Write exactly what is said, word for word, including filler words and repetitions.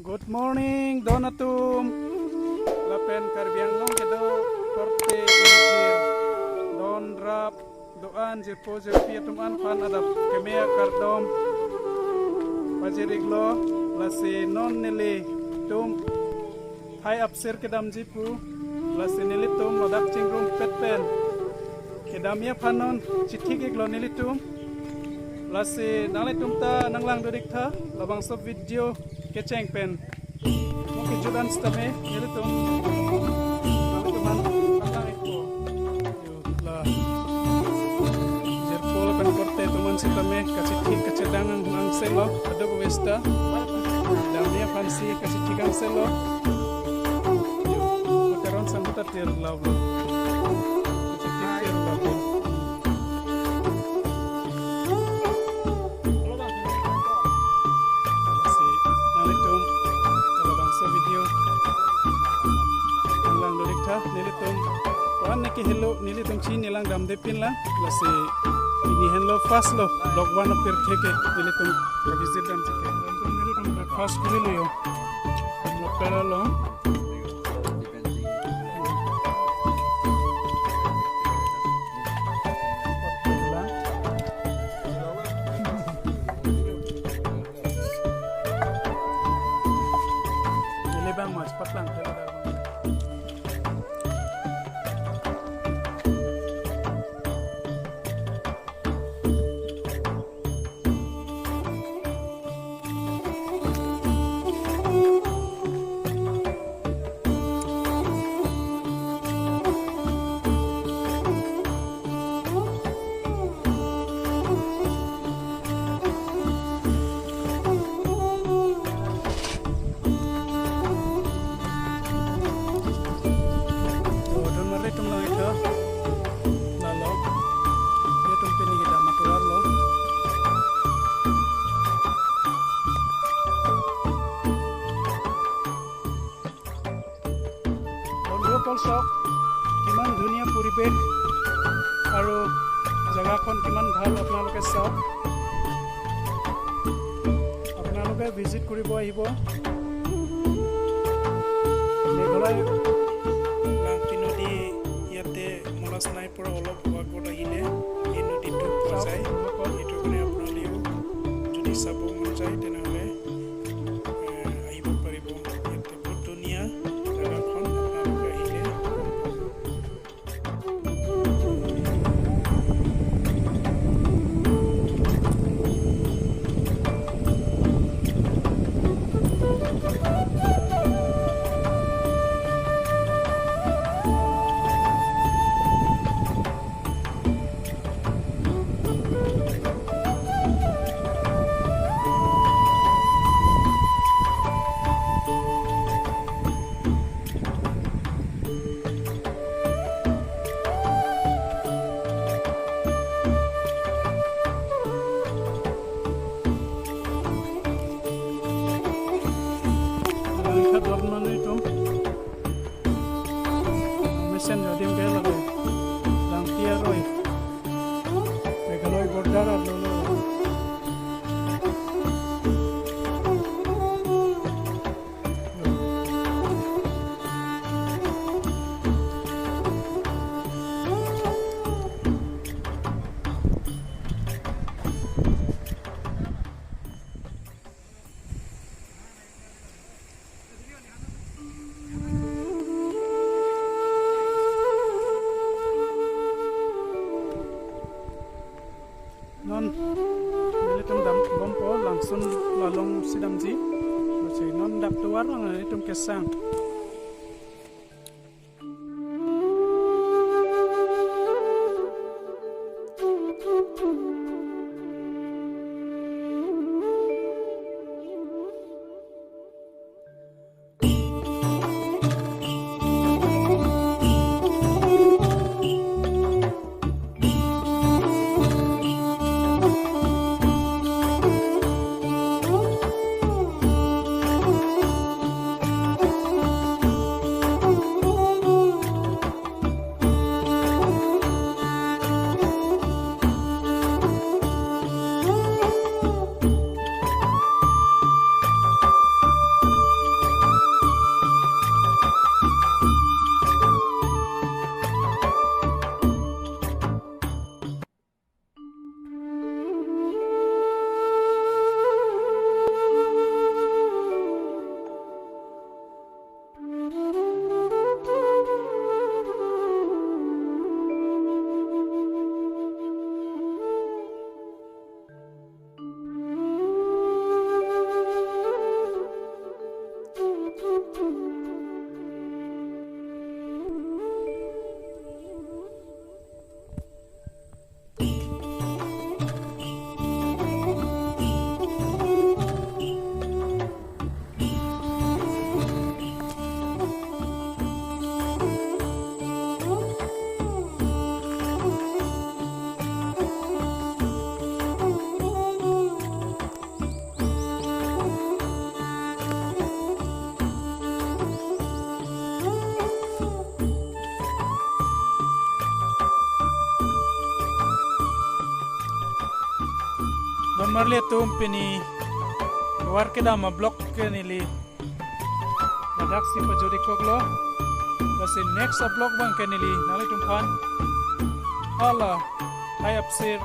Good morning, don atum. Lapen Karbi Anglong kedo korte ingjir, don rap, do-an jirpo jirpi atum aphan adap keme akardom pajir-iklo. Lasi non nelitum thai apsir kedamji pu, lasi nelitum ladak chingrumpet pen kedamji aphan non chithik-iklo nelitum. Lasi nanglitum ta nanglang dodik tha labangso video kecheng pen. Mo kejut an sitame nelitum, nangtum aphan nanglang-ikpo. Yo, la jirpo lapen korte atum an sitame kachithik kachedang ang, angselo, kadokave sita. Damji aphansi kachithik angselo. Yo, koteron sambuta tir lawlo. Kachithik tir lawlo. Si nanglitum labangso video nanglang dodik tha nelitum. Wan neke helo nelitum chini lang damde pinlang. Lasi pini henlo first lo, vlog one apirthe ke nelitum ka-visit damji ke. Nelitum breakfast kurilo yo. Local along. Neli bang mas patlang. Don mari tum lang-ik tha. Lalo. Nelitum pini kedam atovarlo. বন্ধুসকল চাওক, কিমান ধুনীয়া পৰিৱেশ আৰু জেগাখন কিমান ভাল আপোনালোকে চাওক। আপোনালোকে ভিজিট কৰিব আহিব। মেঘালয় লাংকি নদী ইয়াতে মলাচ নাই পৰা অলপ আগত আহিলে এই নদীটো পোৱা যায়। সেইটো কাৰণে আপোনালোকেও যদি চাব মন যায় তেনেহ'লে, এ, আহিব পাৰিব। ইয়াতে বহুত ধুনীয়া জেগাখন, আপোনালোকে আহিলে গম পাব। Langkhat dot manu itum. Mesen jadim ke lage. Langtia roi. Meghalaya border arlo lo. Non nelitum dambompo, langsun la alongsi damji. Lasi non dak tovar lang nelitum kesang. Nanglitum pini tovar kedam a-vlog ke neli ladak si pajut-ik koklo. Lasi next a-vlog abang ke neli nanglitum aphan hala hai apsir